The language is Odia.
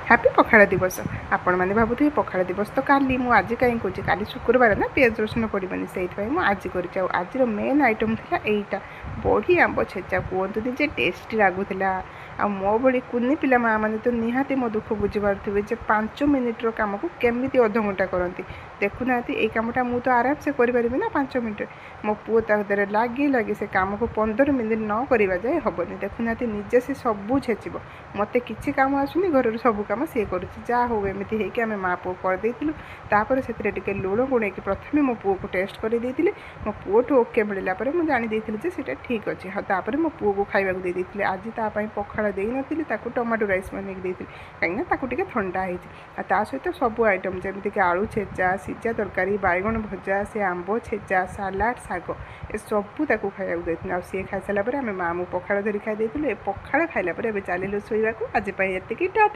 ହାପି ପଖାଳ ଦିବସ। ଆପଣମାନେ ଭାବୁଥିବେ, ପଖାଳ ଦିବସ ତ କାଲି, ମୁଁ ଆଜି କାହିଁ କହୁଛି? କାଲି ଶୁକ୍ରବାର ନା, ପିଆଜ ରସୁଣ ପଡ଼ିବନି, ସେଇଥିପାଇଁ ମୁଁ ଆଜି କରିଛି। ଆଉ ଆଜିର ମେନ୍ ଆଇଟମ୍ ଥିଲା ଏଇଟା, ବଢ଼ି ଆମ୍ବ ଛେଚା। କୁହନ୍ତୁନି ଯେ ଟେଷ୍ଟି ଲାଗୁଥିଲା। ଆଉ ମୋ ଭଳି କୁନି ପିଲା ମାଆ ମାନେ ତ ନିହାତି ମୋ ଦୁଃଖ ବୁଝିପାରୁଥିବେ ଯେ 5 ମିନିଟ୍ର କାମକୁ କେମିତି ଅଧଘଣ୍ଟା କରନ୍ତି। ଦେଖୁନାହାନ୍ତି, ଏଇ କାମଟା ମୁଁ ତ ଆରାମସେ କରିପାରିବି ନା 5 ମିନିଟ୍ରେ, ମୋ ପୁଅ ତା ଭିତରେ ଲାଗି ଲାଗି ସେ କାମକୁ 15 ମିନିଟ୍ ନ କରିବା ଯାଏ ହେବନି। ଦେଖୁନାହାନ୍ତି, ନିଜେ ସେ ସବୁ ଛେଚିବ। ମୋତେ କିଛି କାମ ଆସୁନି, ଘରର ସବୁ କାମ ସିଏ କରୁଛି। ଯାହା ହଉ, ଏମିତି ହେଇକି ଆମେ ମା ପୁଅ କରିଦେଇଥିଲୁ। ତାପରେ ସେଥିରେ ଟିକେ ଲୁଣ ଗୁଣେଇକି ପ୍ରଥମେ ମୋ ପୁଅକୁ ଟେଷ୍ଟ କରିଦେଇଥିଲି। ମୋ ପୁଅଠୁ ଓକେ ମିଳିଲା ପରେ ମୁଁ ଜାଣି ଦେଇଥିଲି ଯେ ସେଇଟା ଠିକ୍ ଅଛି। ହଁ, ତାପରେ ମୋ ପୁଅକୁ ଖାଇବାକୁ ଦେଇ ଦେଇଥିଲି। ଆଜି ତା ପାଇଁ ପଖାଳ ଦେଇନଥିଲି, ତାକୁ ଟମାଟୋ ରାଇସ୍ ବନେଇକି ଦେଇଥିଲି, କାହିଁକିନା ତାକୁ ଟିକେ ଥଣ୍ଡା ହେଇଛି। ଆଉ ତା ସହିତ ସବୁ ଆଇଟମ୍, ଯେମିତିକି ଆଳୁ ଛେଚା, ସିଝା ତରକାରୀ, ବାଇଗଣ ଭଜା, ସେ ଆମ୍ବ ଛେଚା, ସାଲାଡ଼, ଶାଗ, ଏସବୁ ତାକୁ ଖାଇବାକୁ ଦେଇଥିଲି। ଆଉ ସିଏ ଖାଇସାରିଲା ପରେ ଆମେ ମା ମୁଁ ପଖାଳ ଧରି ଖାଇ ଦେଇଥିଲୁ। ଏ ପଖାଳ ଖାଇଲା ପରେ ଏବେ ଚାଲିଲୁ ଶୋଇବାକୁ। ଆଜି ପାଇଁ ଏତିକି, ଟାଟା।